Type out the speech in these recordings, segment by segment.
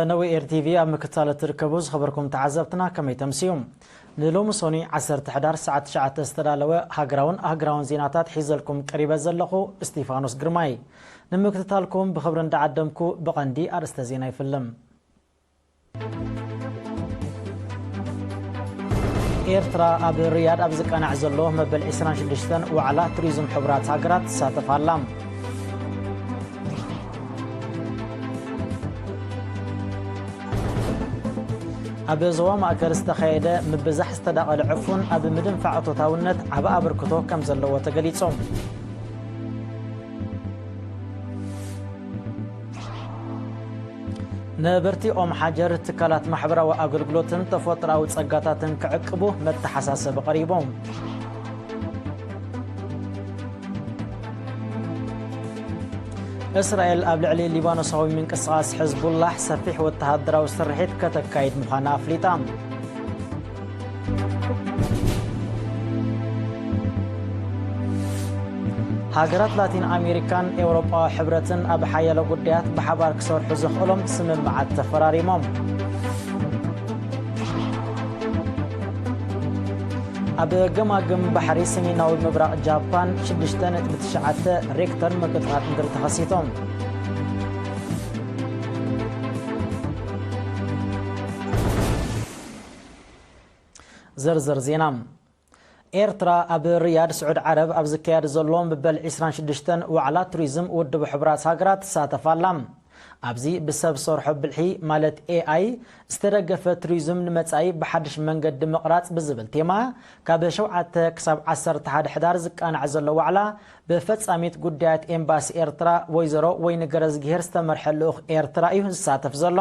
ነዊ ኤር ቲቪ ኣብ ምክትታል እትርከቡ ዝኸበርኩም ተዓዘብትና ከመይ ተምስዩ? ንሎሚ ሶኒ ዓሰርተ ሕዳር ሰዓት ትሽዓተ ዝተዳለወ ሃገራውን ኣህግራውን ዜናታት ሒዘልኩም ቀሪበ ዘለኹ እስቲፋኖስ ግርማይ። ንምክትታልኩም ብኽብሪ እንዳዓደምኩ ብቐንዲ ኣርእስተ ዜና ይፍልም። ኤርትራ ኣብ ሪያድ ኣብ ዝቃናዕ ዘሎ መበል ዕስራን ሽዱሽተን ዋዕላ ቱሪዝም ሕቡራት ሃገራት ትሳተፍ ኣላ። ኣብ ዞባ ማእከል ዝተኻየደ ምብዛሕ ዝተዳቐለ ዕፉን ኣብ ምድንፋዕ እቶታውነት ዓቢ ኣበርክቶ ከም ዘለዎ ተገሊጹ። ነበርቲ ኦም ሓጀር ትካላት ማሕበራዊ ኣገልግሎትን ተፈጥሮኣዊ ጸጋታትን ክዕቅቡ መተሓሳሰቢ ቀሪቦም። እስራኤል ኣብ ልዕሊ ሊባኖሳዊ ምንቅስቓስ ሕዝቡላህ ሰፊሕ ወተሃደራዊ ስርሒት ከተካይድ ምዃና ኣፍሊጣ። ሃገራት ላቲን ኣሜሪካን ኤውሮጳዊ ሕብረትን ኣብ ሓያሎ ጉዳያት ብሓባር ክሰርሑ ዘኽእሎም ስምምዓት ተፈራሪሞም። ኣብ ገማግም ባሕሪ ሰሜናዊ ምብራቕ ጃፓን ሽዱሽተ ነጥቢ ትሽዓተ ሬክተር ምንቅጥቃጥ ምድሪ ተኸሲቶም። ዝርዝር ዜና። ኤርትራ ኣብ ሪያድ ስዑድ ዓረብ ኣብ ዝካየድ ዘሎ መበል ዕስራን ሽዱሽተን ዋዕላ ቱሪዝም ውድብ ሕቡራት ሃገራት ትሳተፍ ኣላ። ኣብዚ ብሰብ ሰርሖ ብልሒ ማለት ኤኣይ ዝተደገፈ ቱሪዝም ንመጻኢ ብሓድሽ መንገዲ ምቕራጽ ብዝብል ቴማ ካብ ሸውዓተ ክሳብ ዓሰርተ ሓደ ሕዳር ዝቃናዕ ዘሎ ዋዕላ ብፈጻሚት ጉዳያት ኤምባሲ ኤርትራ ወይዘሮ ወይኒ ገረዝግሄር ዝተመርሐ ልኡኽ ኤርትራ እዩ ዝሳተፍ ዘሎ።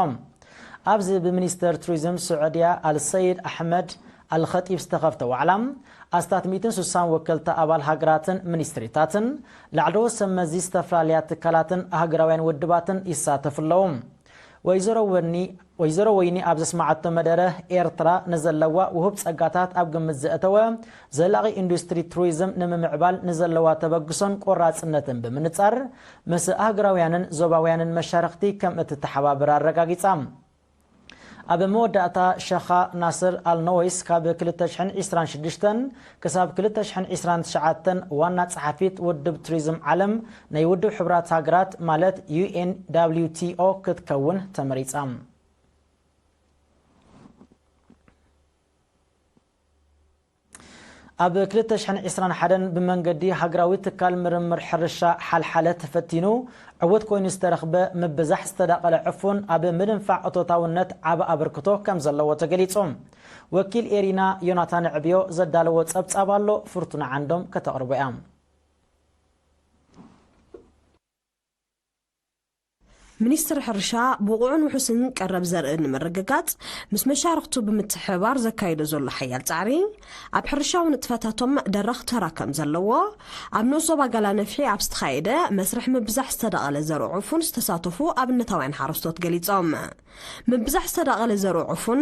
ኣብዚ ብሚኒስተር ቱሪዝም ስዑድያ ኣልሰይድ ኣሕመድ ኣልኸጢብ ዝተኸፍተ ዋዕላ ኣስታት ሚእትን ስሳን ወከልቲ ኣባል ሃገራትን ሚኒስትሪታትን ላዕለዎት ሰብ መዚ ዝተፈላለያ ትካላትን ኣህግራውያን ውድባትን ይሳተፉ ኣለዉ። ወይዘሮ ወኒ ወይዘሮ ወይኒ ኣብ ዘስማዓቶ መደረ ኤርትራ ንዘለዋ ውሁብ ጸጋታት ኣብ ግምት ዘእተወ ዘላቒ ኢንዱስትሪ ቱሪዝም ንምምዕባል ንዘለዋ ተበግሶን ቆራጽነትን ብምንጻር ምስ ኣህግራውያንን ዞባውያንን መሻርኽቲ ከም እትተሓባበር ኣረጋጊጻ። ኣብ መወዳእታ ሸኻ ናስር ኣልነወይስ ካብ ክልተ ሽሕን ዕስራን ሽዱሽተን ክሳብ ክልተ ሽሕን ዕስራን ትሽዓተን ዋና ጸሓፊት ውድብ ቱሪዝም ዓለም ናይ ውድብ ሕቡራት ሃገራት ማለት ዩ ኤን ዳብሊው ቲ ኦ ክትከውን ተመሪጻ። ኣብ ክልተ ሽሕን ዕስራን ሓደን ብመንገዲ ሃገራዊ ትካል ምርምር ሕርሻ ሓልሓለ ተፈቲኑ ዕውት ኮይኑ ዝተረኽበ ምብዛሕ ዝተዳቐለ ዕፉን ኣብ ምድንፋዕ እቶታውነት ዓቢ ኣበርክቶ ከም ዘለዎ ተገሊጹ። ወኪል ኤሪና ዮናታን ዕብዮ ዘዳለዎ ጸብጻብ ኣሎ፣ ፍርቱና ዓንዶም ከተቕርቦ እያ። ሚኒስትሪ ሕርሻ ብቑዕን ውሑስን ቀረብ ዘርኢ ንምርግጋጽ ምስ መሻርኽቱ ብምትሕብባር ዘካይዶ ዘሎ ሓያል ጻዕሪ፣ ኣብ ሕርሻዊ ንጥፈታቶም ደረኽ ተራ ከም ዘለዎ፣ ኣብ ንኡስ ዞባ ጋላ ነፍሒ ኣብ ዝተኻየደ መስርሕ ምብዛሕ ዝተዳቐለ ዘርኦ ዕፉን ዝተሳተፉ ኣብነታውያን ሓረስቶት ገሊጾም። ምብዛሕ ዝተዳቐለ ዘርኦ ዕፉን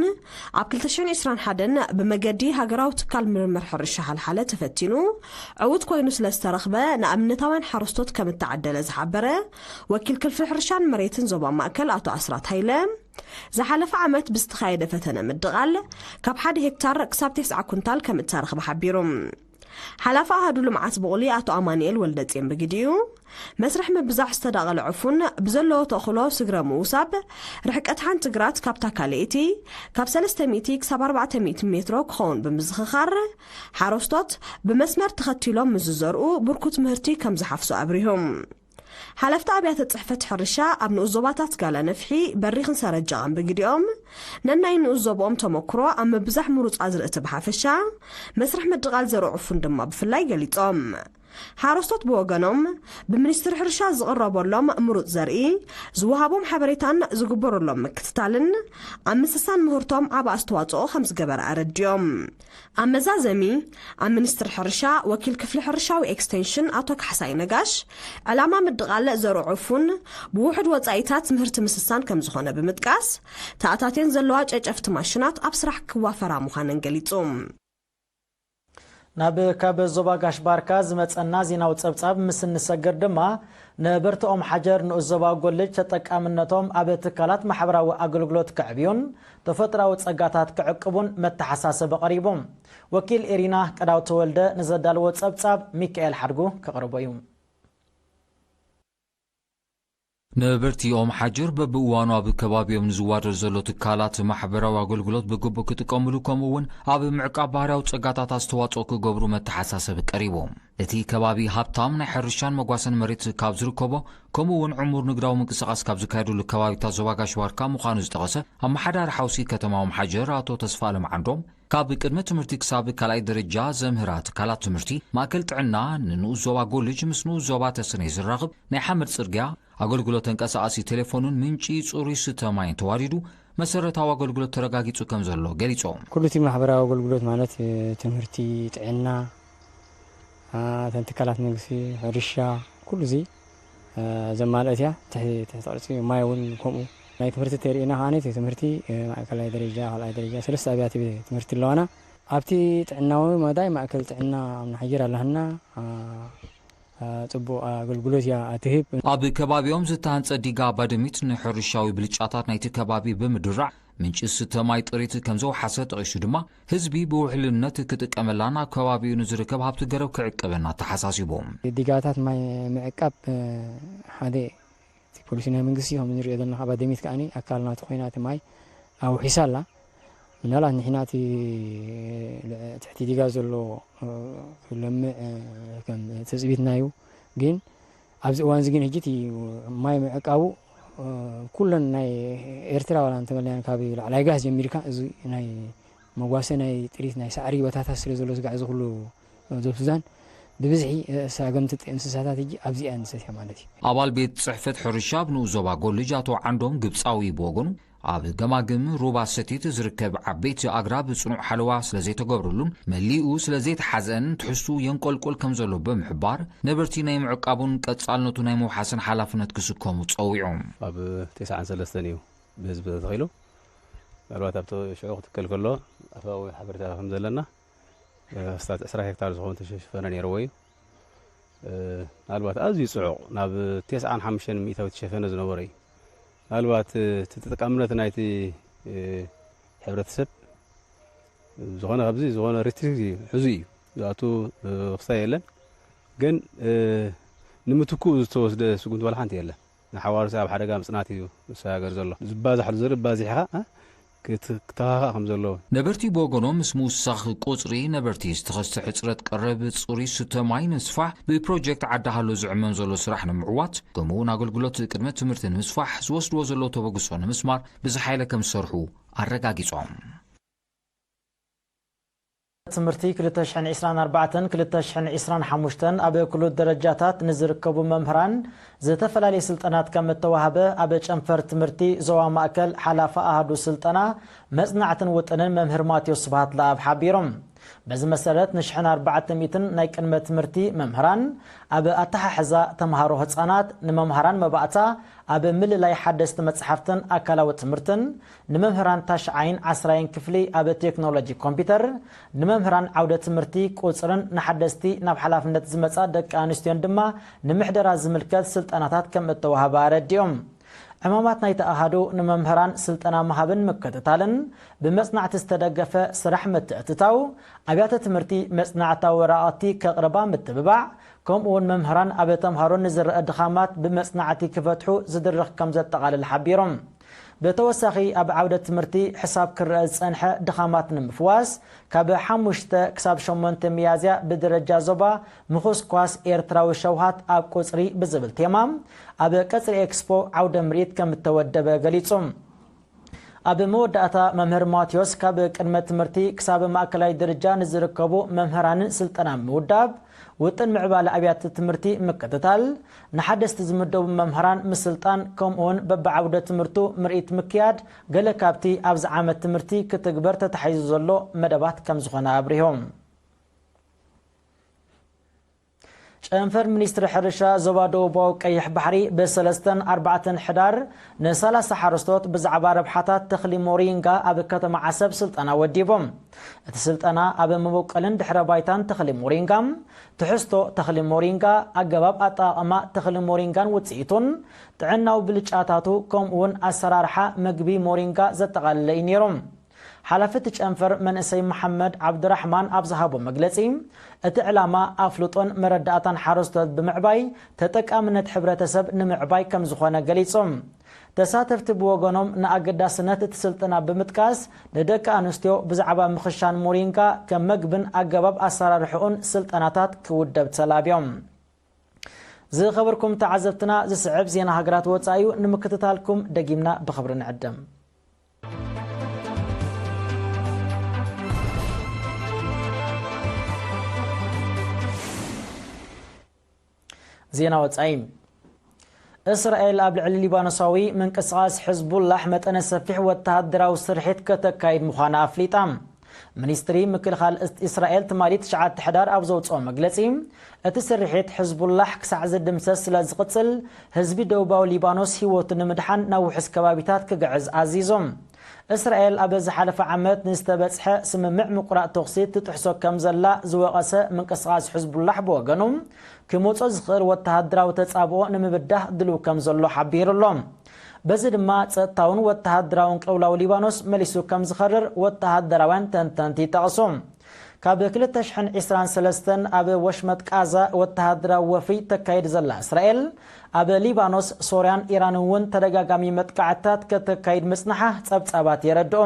ኣብ ክልተ ሽሕን ዕስራን ሓደን ብመገዲ ሃገራዊ ትካል ምርምር ሕርሻ ሓልሓለ ተፈቲኑ ዕዉት ኮይኑ ስለ ዝተረኽበ ንኣብነታውያን ሓረስቶት ከም እተዓደለ ዝሓበረ ወኪል ክፍሊ ሕርሻን መሬትን ዞባ ማእከል ኣቶ ኣስራት ሃይለ፣ ዝሓለፈ ዓመት ብዝተኻየደ ፈተነ ምድቓል ካብ ሓደ ሄክታር ክሳብ ተስዓ ኩንታል ከም እተረኽበ ሓቢሩ። ሓላፊ ኣሃዱ ልምዓት ብቑሊ ኣቶ ኣማኑኤል ወልደጽዮን ብግዲኡ፣ መስርሕ ምብዛሕ ዝተዳቐለ ዕፉን ብዘለዎ ተኽሎ ስግረ ምውሳብ፣ ርሕቀት ሓንቲ ግራት ካብታ ካልኣይቲ ካብ ሰለስተ ሚእቲ ክሳብ ኣርባዕተ ሚእቲ ሜትሮ ክኸውን ብምዝኽኻር፣ ሓረስቶት ብመስመር ተኸቲሎም ምስ ዝዘርኡ ብርኩት ምህርቲ ከም ዝሓፍሱ ኣብሪሁ። ሓለፍቲ ኣብያተ ጽሕፈት ሕርሻ ኣብ ንኡስ ዞባታት ጋላ ነፍሒ፣ በሪኽን ሰረጃቓን ብግዲኦም፣ ነናይ ንኡስ ዞባኦም ተመክሮ ኣብ ምብዛሕ ምሩጽ ኣዝርእቲ ብሓፈሻ፣ መስርሕ ምድቓል ዘርኦ ዕፉን ድማ ብፍላይ ገሊጾም። ሓረስቶት ብወገኖም፣ ብሚኒስትሪ ሕርሻ ዝቕረበሎም ምሩጽ ዘርኢ፣ ዝወሃቦም ሓበሬታን ዝግበረሎም ምክትታልን ኣብ ምስሳን ምህርቶም ዓቢ ኣስተዋጽኦ ከም ዝገበረ ኣረዲኦም። ኣብ መዛዘሚ፣ ኣብ ሚኒስትሪ ሕርሻ ወኪል ክፍሊ ሕርሻዊ ኤክስቴንሽን ኣቶ ካሕሳይ ነጋሽ፣ ዕላማ ምድቓል ዘርኦ ዕፉን ብውሑድ ወጻኢታት ምህርቲ ምስሳን ከም ዝኾነ ብምጥቃስ፣ ተኣታትየን ዘለዋ ጨጨፍቲ ማሽናት ኣብ ስራሕ ክዋፈራ ምዃነን ገሊጹ። ናብ ካብ ዞባ ጋሽ ባርካ ዝመጸና ዜናዊ ጸብጻብ ምስ እንሰግር ድማ፣ ነበርቲ ኦም ሓጀር ንኡስ ዞባ ጎልጅ ተጠቃምነቶም ኣብ ትካላት ማሕበራዊ ኣገልግሎት ከዕብዩን ተፈጥሮኣዊ ጸጋታት ክዕቅቡን መተሓሳሰቢ ቀሪቡ። ወኪል ኤሪና ቀዳው ተወልደ ንዘዳለዎ ጸብጻብ ሚካኤል ሓድጉ ከቕርቦ እዩ። ነበርቲ ኦም ሓጀር በብእዋኑ ኣብ ከባቢኦም ንዝዋደር ዘሎ ትካላት ማሕበራዊ ኣገልግሎት ብግቡእ ክጥቀምሉ፣ ከምኡ እውን ኣብ ምዕቃብ ባህርያዊ ጸጋታት ኣስተዋጽኦ ክገብሩ መተሓሳሰቢ ቀሪቡ። እቲ ከባቢ ሃብታም ናይ ሕርሻን መጓሰን መሬት ካብ ዝርከቦ፣ ከምኡ እውን ዕሙር ንግዳዊ ምንቅስቓስ ካብ ዝካየደሉ ከባቢታት ዞባ ጋሽ ባርካ ምዃኑ ዝጠቐሰ ኣመሓዳሪ ሓውሲ ከተማ ኦም ሓጀር ኣቶ ተስፋ ኣለም ዓንዶም፣ ካብ ቅድመ ትምህርቲ ክሳብ ካልኣይ ደረጃ ዘምህራ ትካላት ትምህርቲ፣ ማእከል ጥዕና፣ ንንኡስ ዞባ ጎልጅ ምስ ንኡስ ዞባ ተሰነይ ዝራኽብ ናይ ሓመድ ጽርግያ፣ ኣገልግሎት ተንቀሳቓሲ ቴሌፎንን ምንጪ ጽሩይ ስተ ማይን ተዋዲዱ፣ መሰረታዊ ኣገልግሎት ተረጋጊጹ ከም ዘሎ ገሊጾም። ኩሉ እቲ ማሕበራዊ ኣገልግሎት ማለት፣ እ፣ ትምህርቲ፣ ጥዕና፣ እ፣ እተን ትካላት መንግስቲ፣ ሕርሻ፣ ኩሉ እዚ፣ እ፣ ዘማልአት እያ። ትሕ-፣ ትሕቲ ቅርጺ ማይ እውን ከምኡ። ናይ ትምህርቲ ተሪእና ከኣ እቲ ትምህርቲ፣ እ፣ ማእከላይ ደረጃ፣ ካልኣይ ደረጃ፣ ሰለስተ ኣብያተ ቤት ትምህርቲ ኣለዋና። ኣብቲ ጥዕናዊ መዳይ ማእከል ጥዕና ኣብ ናሕጅር ኣለህና። እ፣ እ፣ ጽቡቕ ኣገልግሎት እያ እትህብ። ኣብ ከባቢኦም ዝተሃንጸ ዲጋ ባድሚት ንሕርሻዊ ብልጫታት ናይቲ ከባቢ ብምድራዕ ምንጪ ስተ ማይ ጥሪት ከም ዘውሓሰ ጠቒሱ ድማ፣ ህዝቢ ብውሕልነት ክጥቀመላን ኣብ ከባቢኡ ንዝርከብ ሃብቲ ገረብ ክዕቅብን ኣተሓሳሲቡ። ዲጋታት ማይ ምዕቃብ፣ እ፣ ሓደ እቲ ፖሊሲ ናይ መንግስቲ ከም ንሪኦ ዘለና ካብ ባድሚት ከኣ ኣካል ናቱ ኮይና እቲ ማይ ኣውሒሳ ኣላ። ምናልባት ንሕና እቲ ትሕቲ ዲጋ ዘሎ፣ እ፣ ክለምዕ፣ እ፣ ከም ትጽቢትና እዩ። ግን ኣብዚ እዋን እዚ ግን ሕጂ እቲ ማይ ምዕቃቡ፣ እ፣ ኩለን ናይ ኤርትራ ዋላ እንተመለያን ካብ ላዕላይ ጋስ ጀሚርካ እዚ ናይ መጓሰ ናይ ጥሪት ናይ ሳዕሪ ቦታታት ስለ ዘሎ ስጋዕ እዚ ኩሉ ዞብ ሱዳን ብብዝሒ፣ እ፣ ሳገምቲ እንስሳታት ሕጂ ኣብዚኣ እንሰትያ ማለት እዩ። ኣባል ቤት ጽሕፈት ሕርሻ ኣብ ንኡስ ዞባ ጎልጅ ኣቶ ዓንዶም ግብጻዊ ብወገኑ፣ ኣብ ገማግም ሩባ ሰቲት ዝርከብ ዓበይቲ ኣግራብ ጽኑዕ ሓለዋ ስለ ዘይተገብረሉን መሊኡ ስለ ዘይተሓዝአን ትሕዝቱ የንቆልቁል ከም ዘሎ ብምሕባር፣ ነበርቲ ናይ ምዕቃቡን ቀጻልነቱ ናይ ምውሓስን ሓላፍነት ክስከሙ ጸዊዑ። ኣብ ተስዓን ሰለስተን እዩ ብህዝቢ ተተኺሉ። ምናልባት ኣብቲ ሽዑ ክትከል ከሎ ኣፋዊ ሓበሬታ ከም ዘለና፣ እ፣ ክሳብ ዕስራ ሄክታር ዝኸውን ተሸፈነ ነይርዎ እዩ። እ፣ ምናልባት ኣዝዩ ጽዑቕ ናብ ተስዓን ሓሙሽተን ሚእታዊት ተሸፈነ ዝነበረ እዩ። ምናልባት፣ እ፣ እቲ ተጠቃምነት ናይቲ፣ እ፣ ሕብረተሰብ ዝኾነ ካብዚ ዝኾነ ሪትሪክ እዩ፣ ሕዙ እዩ። ዝኣቱ፣ እ፣ ክስታይ የለን። ግን፣ እ፣ ንምትኩኡ ዝተወስደ ስጉምቲ ዋላ ሓንቲ የለን። ንሓዋሩስ ኣብ ሓደጋ ምጽናት እዩ ዝሰጋገር ዘሎ። ዝባዛሕሉ ዘርኢ ባዚሕኻ፣ እ፣ ክት-፣ ክተኻኻእ ከም ዘለዎ። ነበርቲ ብወገኖም፣ ምስ ምውሳኽ ቁጽሪ ነበርቲ ዝተኸስተ ሕጽረት ቀረብ ጽሩይ ስተ ማይ ንምስፋሕ፣ ብፕሮጀክት ዓዲ ሃሎ ዝዕመም ዘሎ ስራሕ ንምዕዋት፣ ከምኡ'ውን ኣገልግሎት ቅድመ ትምህርቲ ንምስፋሕ ዝወስድዎ ዘለዉ ተበግሶ ንምስማር ብዝሓይለ ከም ዝሰርሑ ኣረጋጊጾም። ትምህርቲ ክልተ ሽሕን ዕስራን ኣርባዕተን ክልተ ሽሕን ዕስራን ሓሙሽተን ኣብ ክሉ ደረጃታት ንዝርከቡ መምህራን ዝተፈላለየ ስልጠናት ከም እተዋህበ ኣብ ጨንፈር ትምህርቲ ዞባ ማእከል ሓላፊ ኣሃዱ ስልጠና መጽናዕትን ውጥንን መምህር ማቴዎስ ስብሃት ለኣብ ሓቢሮም። በዚ መሰረት ንሽሕን ኣርባዕተ ሚእትን ናይ ቅድመ ትምህርቲ መምህራን ኣብ ኣተሓሕዛ ተምሃሮ ህጻናት፣ ንመምሃራን መባእታ ኣብ ምልላይ ሓደስቲ መጽሓፍትን ኣካላዊ ትምህርትን፣ ንመምህራን ታሽዓይን ዓስራይን ክፍሊ ኣብ ቴክኖሎጂ ኮምፒውተር፣ ንመምህራን ዓውደ ትምህርቲ ቁጽርን ንሓደስቲ ናብ ሓላፍነት ዝመጻ ደቂ ኣንስትዮን ድማ ንምሕደራ ዝምልከት ስልጠናታት ከም እተዋህበ ኣረዲኦም። ዕማማት ናይቲ ኣሃዱ ንመምህራን ስልጠና ምሃብን ምክትታልን፣ ብመጽናዕቲ ዝተደገፈ ስራሕ ምትእትታው፣ ኣብያተ ትምህርቲ መጽናዕታዊ ወረቓቕቲ ከቕርባ ምትብባዕ፣ ከምኡ'ውን መምህራን ኣብ ተምሃሮ ንዝረአ ድኻማት ብመጽናዕቲ ክፈትሑ ዝድርኽ ከም ዘጠቓልል ሓቢሮም። ብተወሳኺ ኣብ ዓውደ ትምህርቲ ሕሳብ ክረአ ዝጸንሐ ድኻማት ንምፍዋስ፣ ካብ ሓሙሽተ ክሳብ ሸሞንተ ሚያዝያ ብደረጃ ዞባ ምኹስኳስ ኤርትራዊ ሸውሃት ኣብ ቁጽሪ ብዝብል ቴማ ኣብ ቀጽሪ ኤክስፖ ዓውደ ምርኢት ከም እተወደበ ገሊጹ። ኣብ መወዳእታ መምህር ማቴዎስ ካብ ቅድመ ትምህርቲ ክሳብ ማእከላይ ደረጃ ንዝርከቡ መምህራንን ስልጠና ምውዳብ፣ ውጥን ምዕባለ ኣብያተ ትምህርቲ ምክትታል፣ ንሓደስቲ ዝምደቡ መምህራን ምስልጣን፣ ከምኡውን በብዓውደ ትምህርቱ ምርኢት ምክያድ ገለ ካብቲ ኣብዚ ዓመት ትምህርቲ ክትግበር ተታሒዙ ዘሎ መደባት ከም ዝኾነ ኣብሪሆም። ጨንፈር ሚኒስትሪ ሕርሻ ዞባ ደቡባዊ ቀይሕ ባሕሪ ብሰለስተን ኣርባዕተን ሕዳር ንሰላሳ ሓረስቶት ብዛዕባ ረብሓታት ተኽሊ ሞሪንጋ ኣብ ከተማ ዓሰብ ስልጠና ወዲቦም። እቲ ስልጠና ኣብ መበቆልን ድሕረ ባይታን ተኽሊ ሞሪንጋ፣ ትሕዝቶ ተኽሊ ሞሪንጋ፣ ኣገባብ ኣጠቓቕማ ተኽሊ ሞሪንጋን ውፅኢቱን፣ ጥዕናዊ ብልጫታቱ፣ ከምኡውን ኣሰራርሓ መግቢ ሞሪንጋ ዘጠቓለለ እዩ ነይሩ። ሓላፊ እቲ ጨንፈር መንእሰይ መሓመድ ዓብድራሕማን ኣብ ዝሃቦ መግለጺ፣ እቲ ዕላማ ኣፍልጦን መረዳእታን ሓረስቶት ብምዕባይ ተጠቃምነት ሕብረተሰብ ንምዕባይ ከም ዝኾነ ገሊጾም። ተሳተፍቲ ብወገኖም ንኣገዳስነት እቲ ስልጠና ብምጥቃስ፣ ንደቂ ኣንስትዮ ብዛዕባ ምኽሻን ሞሪንጋ ከም መግብን ኣገባብ ኣሰራርሕኡን ስልጠናታት ክውደብ ተላብዮም። ዝኸበርኩም ተዓዘብትና፣ ዝስዕብ ዜና ሃገራት ወጻኢ እዩ። ንምክትታልኩም ደጊምና ብኽብሪ ንዕደም። ዜና ወጻኢ። እስራኤል ኣብ ልዕሊ ሊባኖሳዊ ምንቅስቓስ ሕዝቡላሕ መጠነ ሰፊሕ ወተሃደራዊ ስርሒት ከተካይድ ምዃና ኣፍሊጣ። ሚኒስትሪ ምክልኻል እስ-፣ እስራኤል ትማሊ ትሽዓተ ሕዳር ኣብ ዘውፅኦ መግለፂ፣ እቲ ስርሒት ሕዝቡላሕ ክሳዕ ዝድምሰስ ስለ ዝቕፅል፣ ህዝቢ ደቡባዊ ሊባኖስ ህይወቱ ንምድሓን ናብ ውሑስ ከባቢታት ክግዕዝ ኣዚዞም። እስራኤል ኣብ ዝሓለፈ ዓመት ንዝተበጽሐ ስምምዕ ምቁራጽ ተኹሲ ትጥሕሶ ከም ዘላ ዝወቐሰ ምንቅስቓስ ሕዝቡላሕ ብወገኑ፣ ክመጾ ዝኽእል ወተሃደራዊ ተጻብኦ ንምብዳህ ድልው ከም ዘሎ ሓቢሩ ኣሎ። በዚ ድማ ጸጥታውን ወተሃደራውን ቅልውላው ሊባኖስ መሊሱ ከም ዝኸርር ወተሃደራውያን ተንተንቲ ይጠቕሱ። ካብ ክልተ ሽሕን ዕስራን ሰለስተን ኣብ ወሽመጥ ቃዛ ወተሃደራዊ ወፍሪ ተካይድ ዘላ እስራኤል፣ ኣብ ሊባኖስ፣ ሶርያን ኢራንን እውን ተደጋጋሚ መጥቃዕትታት ከተካይድ ምጽንሓ ጸብጻባት የረድኡ።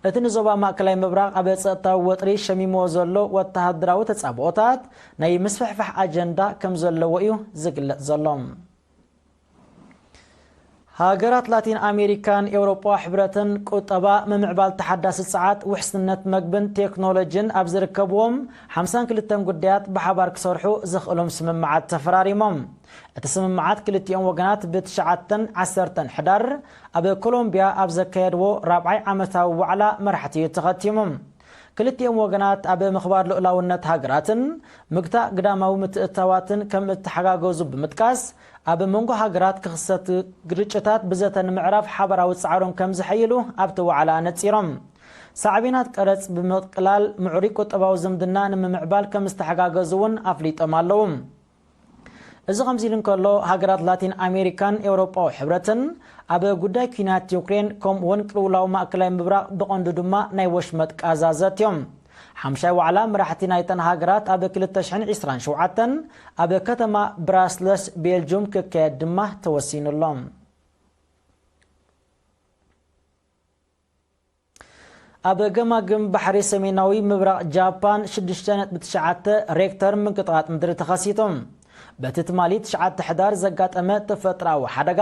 እቲ ንዞባ ማእከላይ ምብራቕ ኣብ ጸጥታዊ ወጥሪ ሸሚሞ ዘሎ ወተሃደራዊ ተጻብኦታት ናይ ምስፍሕፋሕ ኣጀንዳ ከም ዘለዎ እዩ ዝግለጽ ዘሎ። ሃገራት ላቲን ኣሜሪካን ኤውሮጳ ሕብረትን ቁጠባ፣ ምምዕባል ተሓዳሲ ጸዓት፣ ውሕስነት መግብን ቴክኖሎጂን ኣብ ዝርከብዎም ሓምሳን ክልተን ጉዳያት ብሓባር ክሰርሑ ዘኽእሎም ስምምዓት ተፈራሪሞም። እቲ ስምምዓት ክልቲኦም ወገናት ብትሽዓተን ዓሰርተን ሕዳር ኣብ ኮሎምቢያ ኣብ ዘካየድዎ ራብዓይ ዓመታዊ ዋዕላ መራሕቲ እዩ ተኸቲሙ። ክልቲኦም ወገናት ኣብ ምኽባር ልኡላውነት ሃገራትን ምግታእ ግዳማዊ ምትእትታዋትን ከም እተሓጋገዙ ብምጥቃስ፣ ኣብ መንጎ ሃገራት ክኽሰት ግርጭታት ብዘተ ንምዕራፍ ሓባራዊ ጻዕሮም ከም ዘሐይሉ ኣብቲ ዋዕላ ኣነጺሮም። ሳዕቤናት ቀረጽ ብምቕላል ምዕሩይ ቁጠባዊ ዝምድና ንምምዕባል ከም ዝተሓጋገዙ እውን ኣፍሊጦም ኣለዉ። እዚ ከምዚ ኢሉ እንከሎ፣ ሃገራት ላቲን ኣሜሪካን ኤውሮጳዊ ሕብረትን ኣብ ጉዳይ ኲናት ዩክሬን፣ ከምኡ እውን ቅልውላው ማእከላይ ምብራቕ፣ ብቐንዱ ድማ ናይ ወሽመጥ ቃዛ ዘትዮም። ሓምሻይ ዋዕላ መራሕቲ ናይተን ሃገራት ኣብ ክልተ ሽሕን ዕስራን ሸውዓተን ኣብ ከተማ ብራስለስ፣ ቤልጁም ክካየድ ድማ ተወሲኑ ኣሎ። ኣብ ገማግም ባሕሪ ሰሜናዊ ምብራቕ ጃፓን ሽዱሽተ ነጥቢ ትሽዓተ ሬክተር ምንቅጥቃጥ ምድሪ ተኸሲቱ። በቲ ትማሊ ትሽዓተ ሕዳር ዘጋጠመ ተፈጥሮኣዊ ሓደጋ፣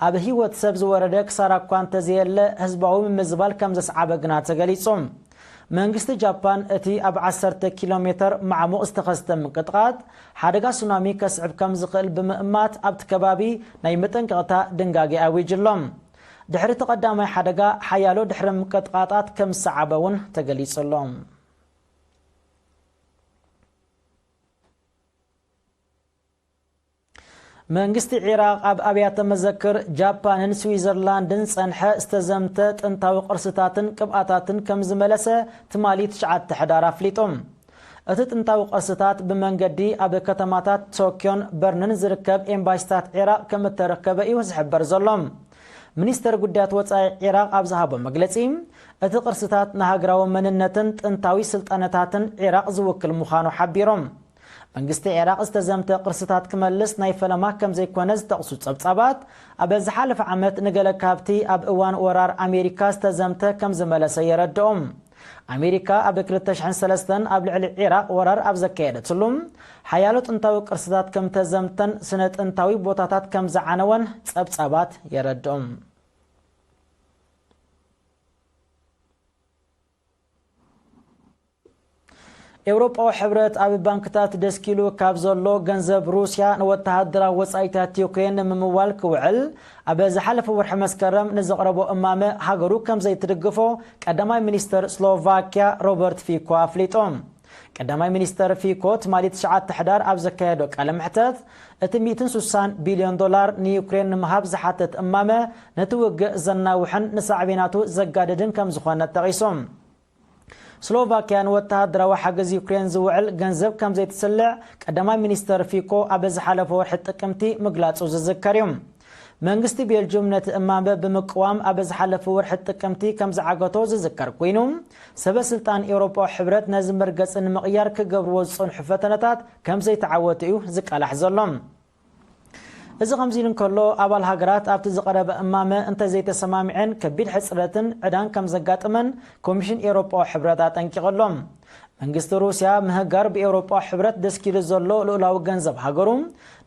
ኣብ ህይወት ሰብ ዝወረደ ክሳራ እኳ እንተዘየለ፣ ህዝባዊ ምምዝባል ከም ዘስዓበ ግና ተገሊጹ። መንግስቲ ጃፓን እቲ ኣብ ዓሰርተ ኪሎ ሜተር ማዕሙቕ ዝተኸስተ ምንቅጥቃጥ ሓደጋ ሱናሚ ከስዕብ ከም ዝኽእል ብምእማት፣ ኣብቲ ከባቢ ናይ መጠንቀቕታ ድንጋጌ ኣዊጁ ኣሎ። ድሕሪ እቲ ቀዳማይ ሓደጋ፣ ሓያሎ ድሕሪ ምንቅጥቃጣት ከም ዝሰዓበ እውን ተገሊጹ ኣሎ። መንግስቲ ዒራቕ ኣብ ኣብያተ መዘክር ጃፓንን ስዊዘርላንድን ዝጸንሐ ዝተዘምተ ጥንታዊ ቅርስታትን ቅብኣታትን ከም ዝመለሰ ትማሊ ትሽዓተ ሕዳር ኣፍሊጡ። እቲ ጥንታዊ ቅርስታት ብመንገዲ ኣብ ከተማታት ቶክዮን በርንን ዝርከብ ኤምባሲታት ዒራቕ ከም እተረከበ እዩ ዝሕበር ዘሎ። ሚኒስተር ጉዳያት ወጻኢ ዒራቕ ኣብ ዝሃቦ መግለጺ፣ እቲ ቅርስታት ንሃገራዊ መንነትን ጥንታዊ ስልጣነታትን ዒራቕ ዝውክል ምዃኑ ሓቢሮም። መንግስቲ ዒራቕ ዝተዘምተ ቅርስታት ክመልስ ናይ ፈለማ ከም ዘይኮነ ዝጠቕሱ ጸብጻባት፣ ኣብ ዝሓለፈ ዓመት ንገለ ካብቲ ኣብ እዋን ወራር ኣሜሪካ ዝተዘምተ ከም ዝመለሰ የረድኦም። ኣሜሪካ ኣብ ክልተ ሽሕን ሰለስተን ኣብ ልዕሊ ዒራቕ ወራር ኣብ ዘካየደትሉ፣ ሓያሎ ጥንታዊ ቅርስታት ከም ተዘምተን ስነ ጥንታዊ ቦታታት ከም ዝዓነወን ጸብጻባት የረድኦም። ኤውሮጳዊ ሕብረት ኣብ ባንክታት ደስኪሉ ካብ ዘሎ ገንዘብ ሩስያ ንወተሃደራዊ ወጻኢታት ዩክሬን ንምምዋል ክውዕል ኣብ ዝሓለፈ ወርሒ መስከረም ንዘቕረቦ እማመ ሃገሩ ከም ዘይትድግፎ ቀዳማይ ሚኒስተር ስሎቫኪያ ሮበርት ፊኮ ኣፍሊጡ። ቀዳማይ ሚኒስተር ፊኮ ትማሊ ትሽዓተ ሕዳር ኣብ ዘካየዶ ቃለ መሕተት፣ እቲ ሚእትን ስሳን ቢልዮን ዶላር ንዩክሬን ንምሃብ ዝሓተት እማመ ነቲ ውግእ ዘናውሕን ንሳዕቤናቱ ዘጋድድን ከም ዝኾነ ጠቒሱ። ስሎቫኪያ ንወተሃደራዊ ሓገዝ ዩክሬን ዝውዕል ገንዘብ ከም ዘይትስልዕ ቀዳማይ ሚኒስተር ፊኮ ኣብ ዝሓለፈ ወርሒ ጥቅምቲ ምግላጹ ዝዝከር እዩ። መንግስቲ ቤልጅዩም ነቲ እማመ ብምቅዋም ኣብ ዝሓለፈ ወርሒ ጥቅምቲ ከም ዝዓገቶ ዝዝከር ኮይኑ፣ ሰበ ስልጣን ኤውሮጳዊ ሕብረት ነዚ መርገጺ ንምቕያር ክገብርዎ ዝጸንሑ ፈተነታት ከም ዘይተዓወቱ እዩ ዝቃላሕ ዘሎ። እዚ ከምዚ ኢሉ እንከሎ፣ ኣባል ሃገራት ኣብቲ ዝቐረበ እማመ እንተዘይተሰማሚዐን ከቢድ ሕጽረትን ዕዳን ከም ዘጋጥመን ኮሚሽን ኤውሮጳዊ ሕብረት ኣጠንቂቑ ኣሎ። መንግስቲ ሩስያ ምህጋር ብኤውሮጳዊ ሕብረት ደስኪሉ ዘሎ ልኡላዊ ገንዘብ ሃገሩ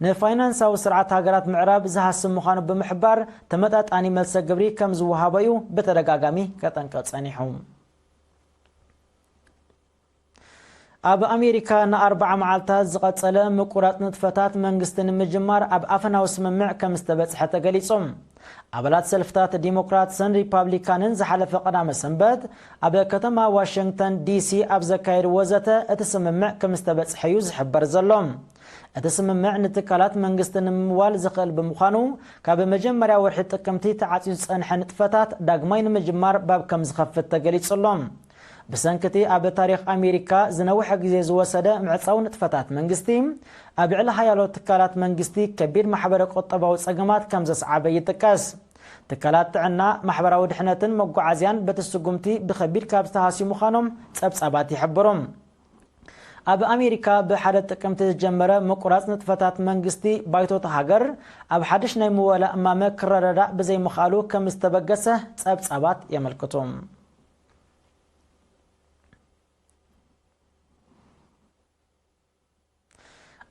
ንፋይናንሳዊ ስርዓት ሃገራት ምዕራብ ዝሃስም ምዃኑ ብምሕባር፣ ተመጣጣኒ መልሰ ግብሪ ከም ዝወሃቦ እዩ ብተደጋጋሚ ከጠንቅቕ ጸኒሑ። ኣብ ኣሜሪካ ንኣርባዓ መዓልታት ዝቐጸለ ምቁራጽ ንጥፈታት መንግስቲ ንምጅማር ኣብ ኣፈናዊ ስምምዕ ከም ዝተበጽሐ ተገሊጹ። ኣባላት ሰልፍታት ዲሞክራትስን ሪፓብሊካንን ዝሓለፈ ቀዳመ ሰንበት ኣብ ከተማ ዋሽንግተን ዲሲ ኣብ ዘካየድዎ ዘተ እቲ ስምምዕ ከም ዝተበጽሐ እዩ ዝሕበር ዘሎ። እቲ ስምምዕ ንትካላት መንግስቲ ንምምዋል ዝኽእል ብምዃኑ፣ ካብ መጀመርያ ወርሒ ጥቅምቲ ተዓጽዩ ዝጸንሐ ንጥፈታት ዳግማይ ንምጅማር ባብ ከም ዝኸፍት ተገሊጹ ኣሎ። ብሰንክቲ ኣብ ታሪኽ ኣሜሪካ ዝነውሐ ግዜ ዝወሰደ ምዕጻው ንጥፈታት መንግስቲ፣ ኣብ ልዕሊ ሓያሎ ትካላት መንግስቲ ከቢድ ማሕበረ ቁጠባዊ ጸገማት ከም ዘስዓበ ይጥቀስ። ትካላት ጥዕና፣ ማሕበራዊ ድሕነትን መጓዓዝያን በቲ ስጉምቲ ብኸቢድ ካብ ዝተሃስዩ ምዃኖም ጸብጻባት ይሕብሩ። ኣብ ኣሜሪካ ብሓደ ጥቅምቲ ዝጀመረ ምቁራጽ ንጥፈታት መንግስቲ፣ ባይቶታ ሃገር ኣብ ሓድሽ ናይ ምወላ እማመ ክረዳዳእ ብዘይምኽኣሉ ከም ዝተበገሰ ጸብጻባት የመልክቱ።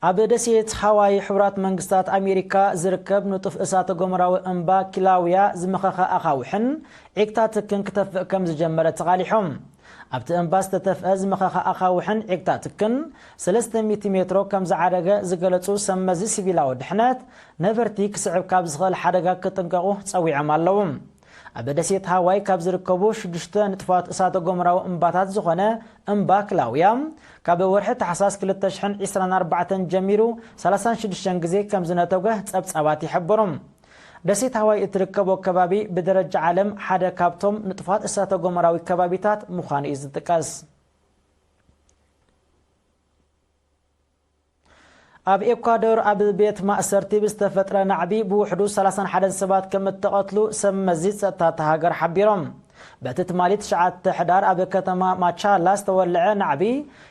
ኣብ ደሴት ሃዋይ ሕቡራት መንግስታት ኣሜሪካ ዝርከብ ንጡፍ እሳተ ጎመራዊ እምባ ኪላውያ ዝመኸኸ ኣኻውሕን ዒግታ ትክን ክተፍእ ከም ዝጀመረ ተቓሊሖም። ኣብቲ እምባ ዝተተፍአ ዝመኸኸ ኣኻውሕን ዒግታ ትክን ሰለስተ ሚእቲ ሜትሮ ከም ዝዓረገ ዝገለጹ ሰብ መዚ ሲቪላዊ ድሕነት፣ ነበርቲ ክስዕብ ካብ ዝኽእል ሓደጋ ክጥንቀቑ ጸዊዖም ኣለዉ። ኣብ ደሴት ሃዋይ ካብ ዝርከቡ ሽዱሽተ ንጥፋት እሳተ ጎመራዊ እምባታት ዝኾነ እምባ ክላውያ፣ ካብ ወርሒ ታሕሳስ ክልተ ሽሕን ዕስራን ኣርባዕተን ጀሚሩ ሰላሳን ሽዱሽተን ግዜ ከም ዝነተጎ ጸብጻባት ይሕብሩ። ደሴት ሃዋይ እትርከቦ ከባቢ ብደረጃ ዓለም ሓደ ካብቶም ንጥፋት እሳተ ጎመራዊ ከባቢታት ምዃኑ እዩ ዝጥቀስ። ኣብ ኤኳዶር ኣብ ቤት ማእሰርቲ ብዝተፈጥረ ናዕቢ ብውሕዱ ሰላሳን ሓደን ሰባት ከም እተቐትሉ ሰብ መዚ ጸጥታ እታ ሃገር ሓቢሮም። በቲ ትማሊ ትሽዓተ ሕዳር ኣብ ከተማ ማቻላ ዝተወልዐ ናዕቢ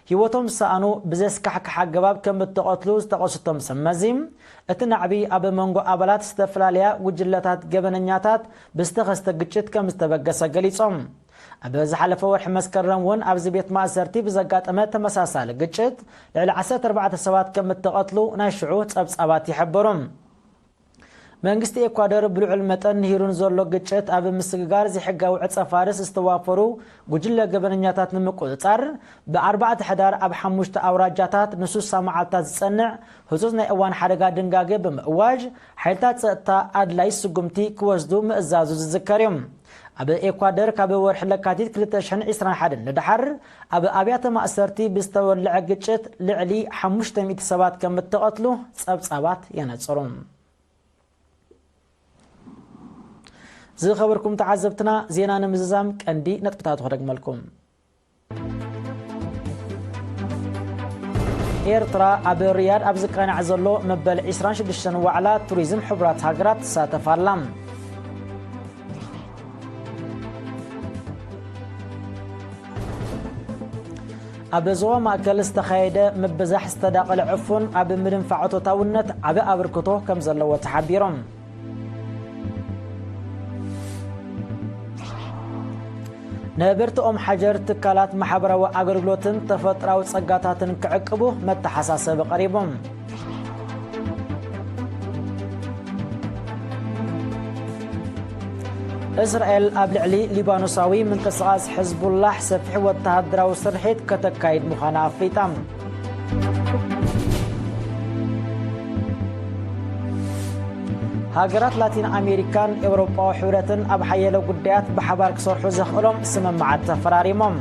ህይወቶም ዝሰኣኑ ብዘስካሕክሕ ኣገባብ ከም እተቐትሉ ዝጠቐሱ እቶም ሰብ መዚ፣ እቲ ናዕቢ ኣብ መንጎ ኣባላት ዝተፈላለያ ጉጅለታት ገበነኛታት ብዝተኸስተ ግጭት ከም ዝተበገሰ ገሊጾም። ኣብ ዝሓለፈ ወርሒ መስከረም እውን ኣብዚ ቤት ማእሰርቲ ብዘጋጠመ ተመሳሳሊ ግጭት ልዕሊ ዓሰርተ ኣርባዕተ ሰባት ከም እተቐትሉ ናይ ሽዑ ጸብጻባት ይሕብሩ። መንግስቲ ኤኳዶር ብልዑል መጠን ንሂሩን ዘሎ ግጭት ኣብ ምስግጋር ዘይሕጋዊ ዕጸ ፋርስ ዝተዋፈሩ ጉጅለ ገበነኛታት ንምቁጽጻር ብኣርባዕተ ሕዳር ኣብ ሓሙሽተ ኣውራጃታት ንሱሳ መዓልታት ዝጸንዕ ህጹጽ ናይ እዋን ሓደጋ ድንጋገ ብምእዋጅ፣ ሓይልታት ጸጥታ ኣድላይ ስጉምቲ ክወስዱ ምእዛዙ ዝዝከር እዩ። ኣብ ኤኳደር ካብ ወርሒ ለካቲት ክልተ ሽሕን ዕስራን ሓደን ንደሓር ኣብ ኣብያተ ማእሰርቲ ብዝተወልዐ ግጭት ልዕሊ ሓሙሽተ ሚእቲ ሰባት ከም እተቐትሉ ጸብጻባት የነጽሩ። ዝኸበርኩም ተዓዘብትና፣ ዜና ንምዝዛም ቀንዲ ነጥብታቱ ክደግመልኩም። ኤርትራ ኣብ ሪያድ ኣብ ዝቃናዕ ዘሎ መበል ዕስራን ሽዱሽተን ዋዕላ ቱሪዝም ሕቡራት ሃገራት ትሳተፍ ኣላ። ኣብ ዞባ ማእከል ዝተኻየደ ምብዛሕ ዝተዳቐለ ዕፉን ኣብ ምድንፋዕ እቶታውነት ዓቢ ኣበርክቶ ከም ዘለዎ ተሓቢሮም። ነበርቲ ኦም ሓጀር ትካላት ማሕበራዊ ኣገልግሎትን ተፈጥራዊ ጸጋታትን ክዕቅቡ መተሓሳሰቢ ቀሪቦም። እስራኤል ኣብ ልዕሊ ሊባኖሳዊ ምንቅስቓስ ሕዝቡላሕ ሰፊሕ ወተሃደራዊ ስርሒት ከተካይድ ምዃና ኣፍሊጣ። ሃገራት ላቲን ኣሜሪካን ኤውሮጳዊ ሕብረትን ኣብ ሓያሎ ጉዳያት ብሓባር ክሰርሑ ዘኽእሎም ስምምዓት ተፈራሪሞም።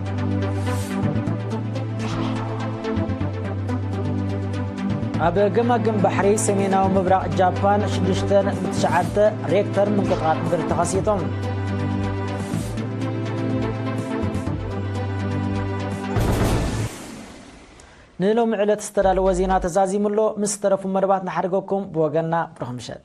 ኣብ ገማግም ባሕሪ ሰሜናዊ ምብራቕ ጃፓን ሽዱሽተ ነጥቢ ትሽዓተ ሬክተር ምንቅጥቃጥ ምድሪ ተኸሲቶም። ንሎሚ ዕለት ዝተዳለወ ዜና ተዛዚሙ ኣሎ። ምስ ተረፉ መደባት ንሓድገኩም። ብወገንና ብሩኽ ምሸት።